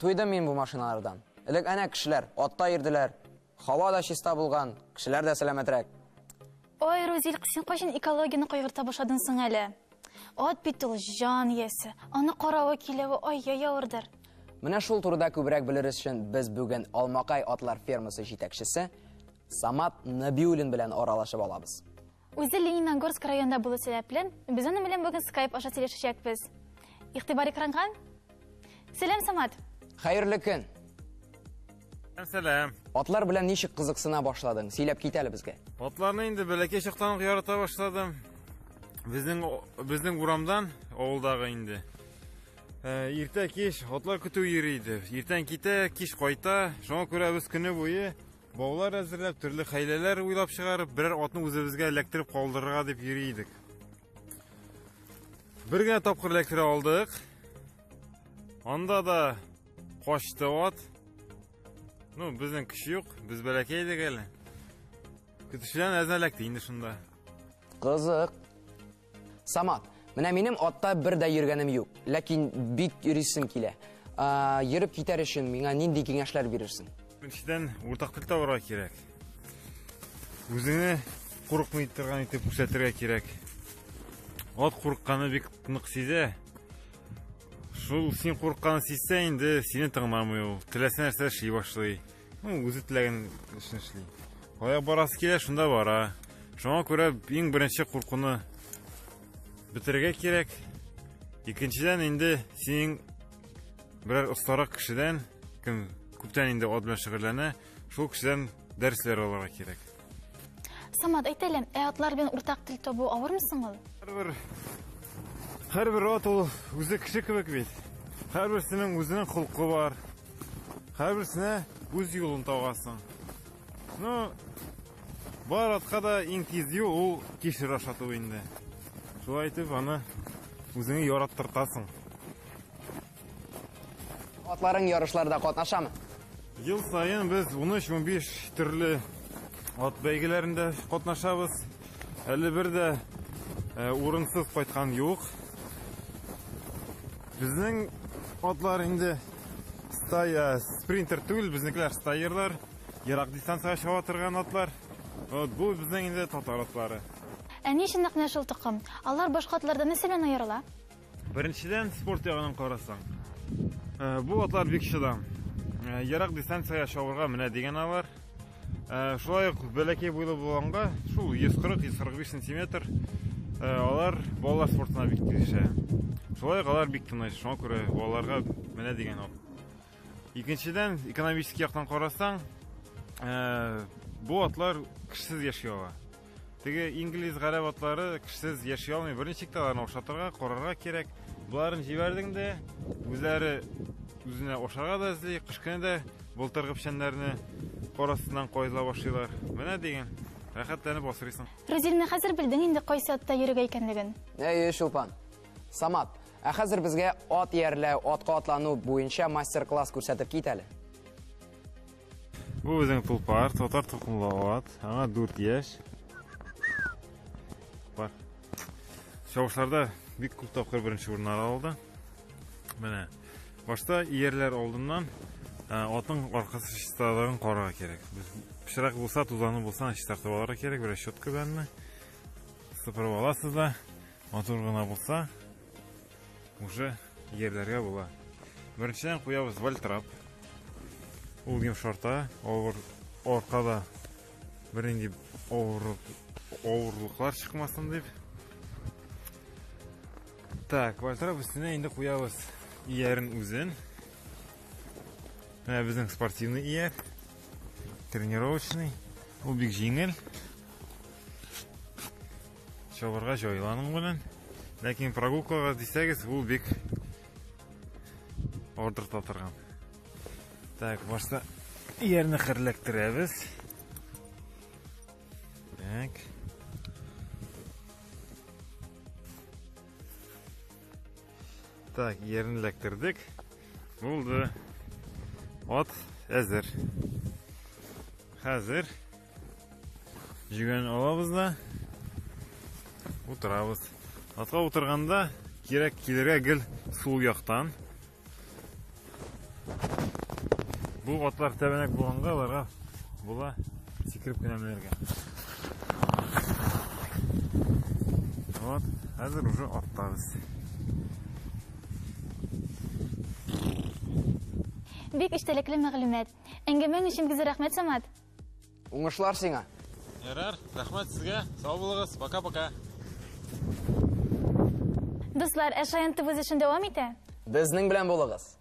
Туйдым мин бу машиналардан. Элек әнә кешеләр атта йөрделәр. Һава да чиста булган, кешеләр дә сәламәтрәк. Ой, Рузил, син кайчан экологияне кайгырта башладың соң әле? Ат бит ул җан иясе. Аны каравы киләве ай-яй авырдыр. Менә шул турыда күбрәк белер өчен без бүген Алмакай атлар фермасы җитәкчесе Самат Набиуллин белән аралашып алабыз. Үзе Лениногорск районында булу сәбәпле, без аның белән бүген скайп аша сөйләшәчәкбез. Игътибар экранга. Сәлам, Самат. Хәерле көн. Сәлам. Атлар белән ничек кызыксына башладың? Сөйләп кит әле безгә. Атларны инде бәләкәй чактан ук ярата башладым. Безнең урамдан, авылдагы инде. Иртә кич атлар көтү йөри иде. Иртән китә, кич кайта. Шуңа күрә без көне буе баулар әзерләп, төрле хәйләләр уйлап чыгарып, берәр атны үзебезгә эләктереп калдырырга дип йөри идек. Бер генә тапкыр эләктерә алдык. Анда да качты ат. Ну, безнең көч юк, без бәләкәй идек әле. Көтүчедән әзер эләкте инде шунда. Кызык. Самат, менә минем атта бер дә йөргәнем юк, ләкин бик йөрисем килә. Йөреп китәр өчен миңа нинди киңәшләр бирерсең? Беренчедән, уртак тел табарга кирәк. Үзеңне курыкмый торган итеп күрсәтергә кирәк. Ат курыкканны бик нык сизә. Шул син курыкканны сизсә инде, сине тыңламый ул. Теләсә нәрсә эшли башлый. Ну, үзе теләгән эшен эшли. Кая барасы килә, шунда бара. Шуңа күрә иң беренче куркуны бетерергә кирәк. Икенчедән инде синең берәр остарак кешедән, кем күптән инде ат белән шөгыльләнә, шул кешедән дәресләр алырга кирәк. Самат, әйт әле, ә атлар белән уртак тел табу авырмы соң ул? Һәрбер ат ул үзе кеше кебек бит. Һәрберсенең үзенең холкы бар. Һәрберсенә үз юлын табасың. Ну, бар атка да иң тиз юл ул кишер ашату инде. Шулай итеп аны үзеңә яраттыртасың. Атларың ярышларда катнашамы? Ел саен без 13-15 төрле ат бәйгеләрендә катнашабыз. Әле бер дә урынсыз кайткан юк. Безнең атлар инде стая, спринтер түгел, безнекеләр стайерлар, ерак дистанциягә чаба торган атлар. Вот бу безнең инде татар атлары. Ә ни өчен нәкъ менә шул токым? Алар башка атлардан нәрсә белән аерыла? Беренчедән, спорт ягыннан карасаң, бу атлар бик чыдам. Ерак дистанциягә чабырга менә дигән алар. Шулай ук бәләкәй буйлы булганга, шул 140-145 сантиметр, алар балалар спортына бик килешә. Шулай ук алар бик тыныч, шуңа күрә балаларга менә дигән ат. Икенчедән, экономический яктан карасаң, бу атлар кешесез яши ала. Теге инглиз, гарәп атлары кешесез яши алмый. Берничек тә аларны ашатырга, карарга кирәк. Боларын җибәрдең дә, үзләре үзенә ашарга да эзли, кыш көне дә былтыргы печәннәрне кар астыннан каезла башлыйлар. Менә дигән, рәхәтләнеп асрыйсың. Рузил, менә хәзер белдең инде кайсы атта йөрергә икәнлеген. Әйе, Чулпан. Самат, ә хәзер безгә ат иярләү, атка атлану буенча мастер-класс күрсәтеп кит әле. Бу безнең тулпар, татар токымлы ат. Аңа 4 яшь. Бар. Чабышларда бик күп тапкыр беренче урыннар алды. Менә. Башта иярләр алдыннан атның аркасы чисталыгын карарга кирәк. Пычрак булса, тузаны булса, чистартып алырга кирәк, бер щетка белән. Сыпырып аласыз да, матур гына булса, уже иярләргә була. Беренчедән куябыз вальтрап. Ул йомшарта, авыр аркада бернинди авырлыклар чыкмасын дип. Так, вальтрап өстенә инде куябыз иярен үзен. Менә безнең спортивный ияр, тренировочный. Ул бик җиңел. Чабырга җайлы аның белән. Ләкин прогулкага дисәгез, ул бик авыртырта торган. Так, башта иярне херләктерәбез. Так. Так, иярне эләктердек. Булды. Ат әзер. Хәзер Җөгән алабыз да утырабыз. Атка утырганда кирәк килергә гел сул яктан. Бу атлар тәбәнәк булганга аларга була сикереп кенә менәргә. Вот, хәзер уже аттабыз. Бик эчтәлекле мәгълүмат. Әңгәмәң өчен бик зур рәхмәт, Самат. Уңышлар сиңа. Ярар, рәхмәт сезгә. Сау булыгыз. Пока-пока. Дуслар, ә Шаян үз эшен дәвам итә? Безнең белән булыгыз.